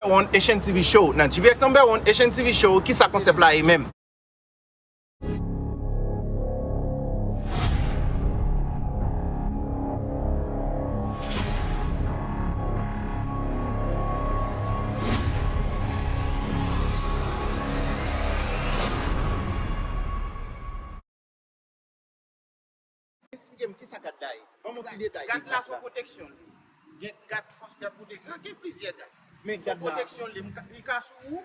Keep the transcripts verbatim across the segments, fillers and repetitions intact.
One Haitian T V Show. Nan Direct Number One Haitian T V Show, kisa konsèp la ye menm? Eksplike m kisa gad la ye. Ban m yon ti detay de gad la. Gad la se yon pwoteksyon. Gen gad fòs, gad pwoteksyon. Gen plizyè gad. Men gad la. Se yon pwoteksyon li, li ka sou ou.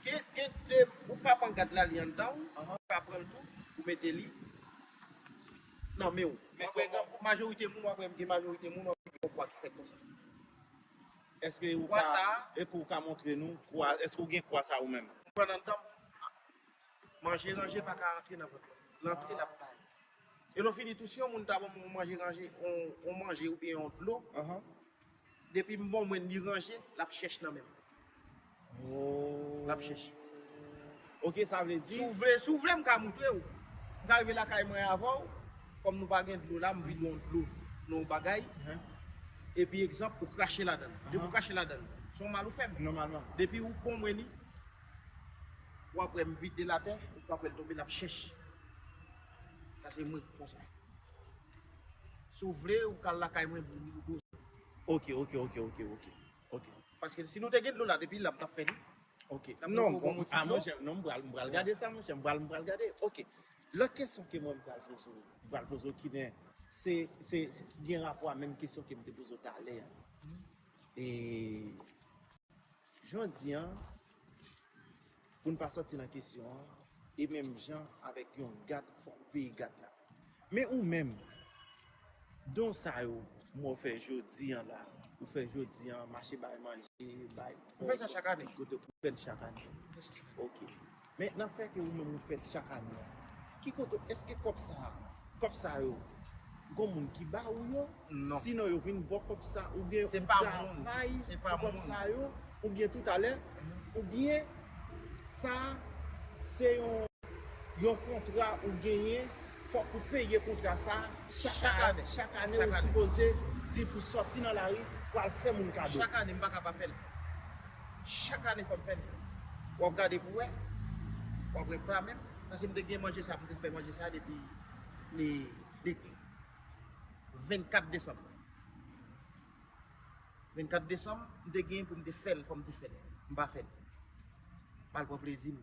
Gen, gen de, ou ka pran gad la li anndan ou, ou ka pran l tou, ou mete li nan men w. Men w ap wè gen majorite moun, w ap wè gen majorite moun, w ap wè gen yon kwa ki fèt konsa. Èske ou ka, èske ou ka montre nou kwa, èske ou gen kwa sa ou menm? Ou pran l anndan m. Manje ranje pa ka antre nan vant mwen. L antre, l ap bay. E lè w fini tou, si yon moun ta ban mwen yon manje ranje, yon, yon manje oubyen yon dlo, depi m bon mwen li ranje, l ap chèch nan men m. L ap chèch. Ok, sa vle di. Si w vle, si w vle, m ka moutre w. M ka rive lakay mwen avè w, kòm nou pa gen dlo la, m vide yon dlo nan yon bagay. Epi egzanp, ou krache ladan l. Depi ou krache ladan l, se yon mal ou fè m. Nòmalman. Depi ou bon mwen li, w ap wè m vide l atè, ou p ap wè l tonbe, l ap chèch. Sa se mwen ki konsa. Si w vle, ou ka al lakay mwen, ou doze. Ok, ok, ok, ok, ok, ok. Paske si nou te gen dlo la, depi la, m t ap fè li. Ok. Non, bon, ah, monchè, non, m pral, m pral gade sa, monchè, m pral, m pral gade. Ok. Lòt kesyon ke mwen m pral poze w, m pral poze w ki gen, se, se, se ki gen rapò a menm kesyon ke m te poze w talè a. E jodi a, pou n pa sòti nan kesyon an, e menm jan avèk yon gad, fòk ou peye gad la. Men ou menm, don sa yo, m wè w fè jodi a la, ou fè jodi a, mache bay manje, bay pòv, kote ou fè l chak ane. Ok. Men nan fè ke ou menm ou fè l chak ane a, ki kote, èske kòb sa, kòb sa yo, gon moun ki ba ou yo? Non. Sinon yo vin ba w kòb sa, oubyen ou travay pou kòb sa yo, oubyen toutalè, oubyen sa se yon, yon kontra ou genyen, fòk ou peye kontra sa chak ane. Chak ane ou sipoze di pou sòti nan lari, pou al fè moun kado. Chak ane, m pa ka pa fè l. Chak ane fò m fè l. W ap gade pou wè. W ap wè pa menm. Paske m te gen manje sa, m te fè manje sa depi le, le vennkat desanm. Vennkat desanm, m te gen pou m te fè l, fò m te fè l. M pa fè l. M al pran plezi m.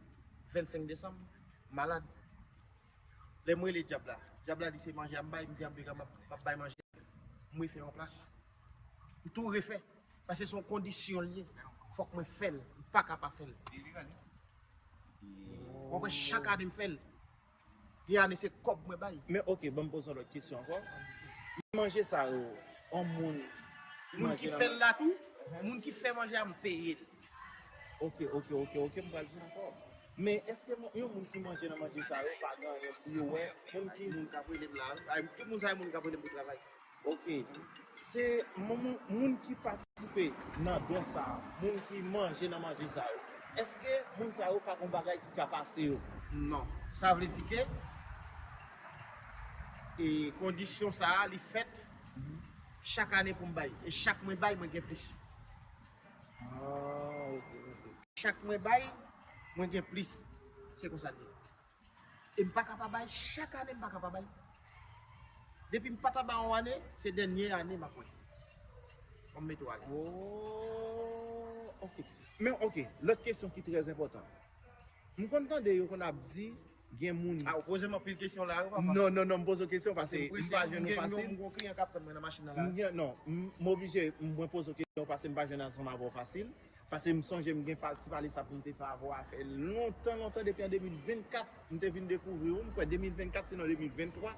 Vennsenk desanm, m malad. Lè m rele dyab la, dyab la di se manje a m bay, m di anpil m ap, m ap bay manje. M refè yon plas. M tou refè. Paske se yon kondisyon l ye. Fòk mwen fè l. M pa ka pa fè l. W ap wè chak ane m fè l. Gen ane se kòb mwen bay. Men ok, ban m poze yon lòt kesyon ankò. Manje sa yo, yon moun ki manje nan... Moun ki fè l la tou, moun ki fè manje a, m peye l. Ok, ok, ok, ok, m pral di ankò. Men èske yon moun ki manje nan manje sa yo pa gen anyen pou yo wè? Moun ki... Moun k ap rele m la, wi. Ay, tout moun sa yo, moun k ap rele m pou travay. Ok. Se moun, moun, moun ki patisipe nan don sa a, moun ki manje nan manje sa yo, èske moun sa yo pa gon bagay ki ka pase yo? Non. Sa vle di ke, e, kondisyon sa a, li fèt chak ane pou m bay. E chak mwen bay, mwen gen plis. Ah, ok, ok. Chak mwen bay, mwen gen plis. Se konsa l ye. E m pa ka pa bay, chak ane m pa ka pa bay. Depi m pa ta bay yon ane, se dènye ane m ap wè. Fò m mete w alèz. Oh, ok. Men, ok, lòt kesyon ki trè enpòtan. M konn tande yo konn ap di, gen moun... Ah, ou poze m anpil kesyon la, wi, papa. Non, non, non, m poze w kesyon paske m pa jwenn ou fasil. M gen yon gwo kliyan k ap tann mwen nan machin nan la. M gen, non, m, m oblije, mwen poze w kesyon paske m pa jwenn ansanm avè w fasil. Paske m sonje m gen pa-, ti pale sa pou m te fè avè w, a fè lontan, lontan, depi an de mil vennkat, m te vin dekouvri w, m kwè de mil vennkat, sinon de mil venntwa,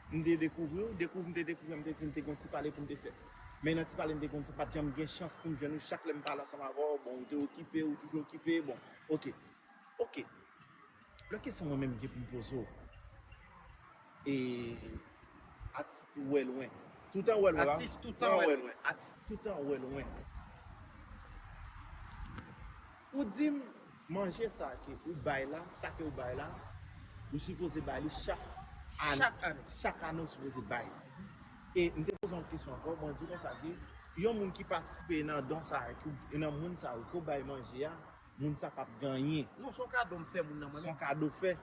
m te dekouvri w, dekouvri m te dekouvri w, m te di m te gen yon ti pale pou m te fè. Men nan ti pale m te gen, pa t janm gen chans pou m jwenn ou, chak lè m pale ansanm avè w, bon, ou te okipe, ou toujou okipe, bon, ok. Ok. Lòt kesyon mwen menm gen pou m poze w. E atis pou wè lwen. Toutan wè lwen la. Atis toutan wè lwen. Atis toutan wè lwen. Ou di m manje sa ke ou bay la, sa ke ou bay la, ou sipoze bay li chak ane. Chak ane. Chak ane ou sipoze bay. E m te poze yon kesyon ankò, mwen di konsa ke yon moun ki patisipe nan don sa a, ki, nan moun sa yo, ke w bay manje a, moun sa p ap gen anyen. Non, se yon kado m fè moun nan mwen menm. Se yon kado w fè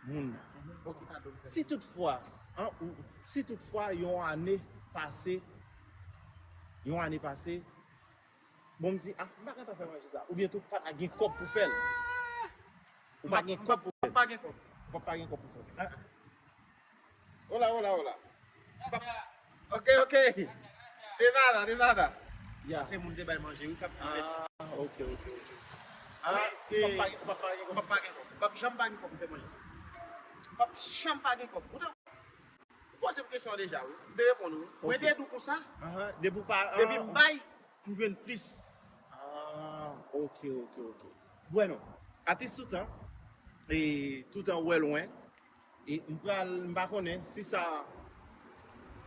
moun nan. Mhm, se yon kado m fè. Si toutfwa, an, ou, si toutfwa yon ane pase, yon ane pase, bon, m di, ah, m pa gentan fè manje sa. Oubyen tou, pa ta gen kòb pou fè l. Ou pa gen kòb pou fè l. M pa gen kòb. Ou pa gen kòb pou fè l. Ah, ah. Hola, hola, hola. Ok, ok. De nada, de nada. Ya. Se moun te bay manje, wi, k ap di mèsi. Ah, ok, ok, ok. Ah, wi, ou p ap pa gen, ou p ap pa gen kòb. M p ap pa gen kòb. M p ap janm pa gen kòb pou fè manje sa. M p ap janm pa gen kòb. Ou te poze m kesyon an deja, wi. M te reponn ou. Mwen te di w konsa. Depi w pa, depi m bay, m jwenn plis. Ah, ok, ok, ok. Bueno, atis toutan, e toutan wè lwen. E m pral, m pa konnen si sa,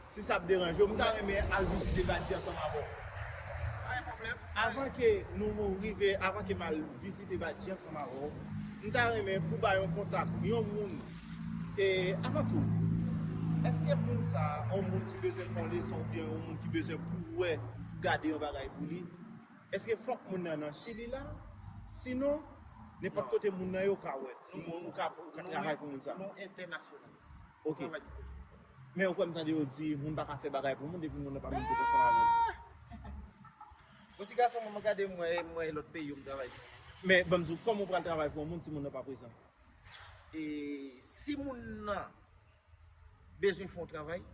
si sa ap deranje w, m ta renmen al vizite Badji ansanm avè w. Pa gen pwoblèm. Avan ke nou rive, avan ke m al vizite Badji ansanm avè w, m ta renmen pou bay yon kontak, yon moun. E avan tou, èske moun sa, yon moun ki bezwen fè yon leson oubyen yon moun ki bezwen pou wè, pou gade yon bagay pou li, èske fòk moun nan nan Chili la? Sinon, nenpòt kote moun nan yo ka wè. Ou ka, ou ka travay pou moun sa. Nou entènasyonal. Ok. Men ou kwè m tande yo di moun pa ka fè bagay pou moun depi moun nan pa menm kote ansanm avè l. Bon, ti gason, mwen, mwen gade, mwen, mwen, lòt peyi yo m travay. Men ban m di w, kòman w pral travay pou yon moun si moun nan pa prezan? E si moun nan bezwen fè yon travay,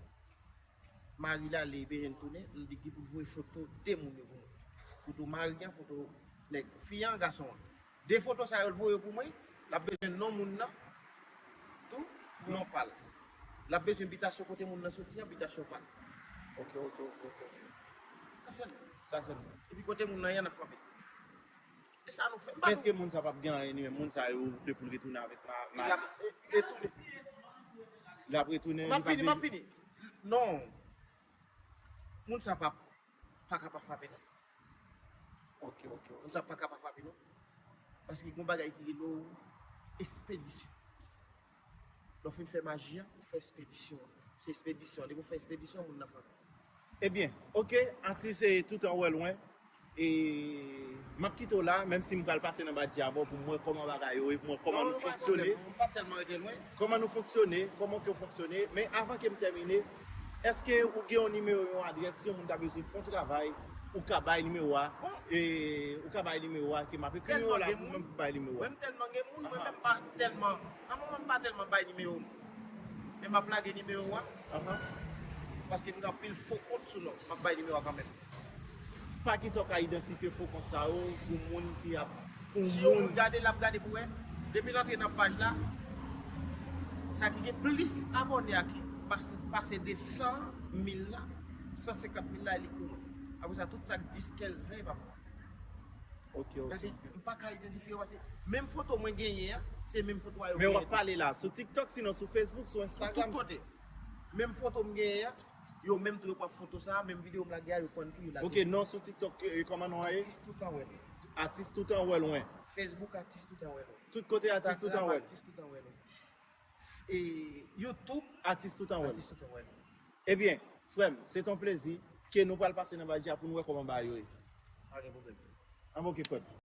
mari l ale, bezwen tounen, li gen pou l voye foto de moun yo pou mwen. Foto mari an, foto nèg, fi an, gason an. De foto sa yo l voye pou mwen, l ap bezwen non moun nan, tou, non pa l. L ap bezwen bitasyon kote moun nan soti an, bitasyon pa l. Ok, ok, ok, ok. Sa sèlman. Sa sèlman. Epi kote moun nan ye a, n ap frape. E sa nou fè. M pa... Èske moun sa p ap gen anyen li menm? Moun sa yo vle pou l retounen avèk ma-, ma-, l ap, e, retounen. L ap retounen, li p ap vini. M ap fini, m ap fini. Non. Moun sa p ap, pa ka pa frape, non. Ok, ok, ok. Moun sa pa ka pa frape, non. Paske gen yon bagay ki rele w espedisyon. Lè w fin fè maji an, ou fè espedisyon an. Se espedisyon an. Depi w fè espedisyon an, moun nan frape. Ebyen, ok, atis, e toutan w wè lwen. E m ap kite w la, menm si m pral pase nan Badji avè w pou m wè kòman bagay yo ye, pou m wè kòman nou fonksyone. Non, non, pa de pwoblèm. Ou pa tèlman rete lwen. Kòman nou fonksyone, kòman ke w fonksyone. Men avan ke m tèmine, èske ou gen yon nimewo, yon adrès, si yon moun ta bezwen fè yon travay, ou ka bay nimewo a, e, ou ka bay nimewo a, ke m ap ekri nimewo la pou mwen pou bay nimewo a. Mwen, m tèlman gen moun, mwen menm pa tèlman, nan moman m pa tèlman bay nimewo m. Men m ap lage nimewo a. Paske m gen anpil fo kont sou non m, m ap bay nimewo a kanmenm. Pa kisa w ka idantifye fo kont sa yo pou moun ki ap, pou moun. Si yon moun gade, l ap gade pou wè. Depi l antre nan paj la, sa ki gen plis abòne a ki pase, pase de san mil la, san senkant mil la, li pou mwen. Apre sa, tout sa k dis, kenz, ven, e pa pou mwen. Ok, ok. Paske m pa ka idantifye yo, paske menm foto mwen genyen an, se menm foto a yo genyen tou. Men w ap pale la sou TikTok, sinon sou Facebook, sou Instagram. Sou tout kote. Menm foto m genyen an, yo menm tou yo pran foto sa, menm videyo m lage a, yo pran tou, yo lage. Ok, non sou TikTok, e, kòman non an ye? Atis Toutan Wè Lwen. Atis Toutan Wè Lwen. Facebook, Atis Toutan Wè Lwen. Tout kote Atis Toutan Wè Lwen. Instagram, Atis Toutan Wè Lwen. E YouTube, Atis Toutan Wè Lwen. Atis Toutan Wè Lwen. Ebyen, frè m, se t on plezi ke nou pral pase nan Badji a pou nou wè kòman bagay yo ye. Pa gen pwoblèm. An, ok, frè m.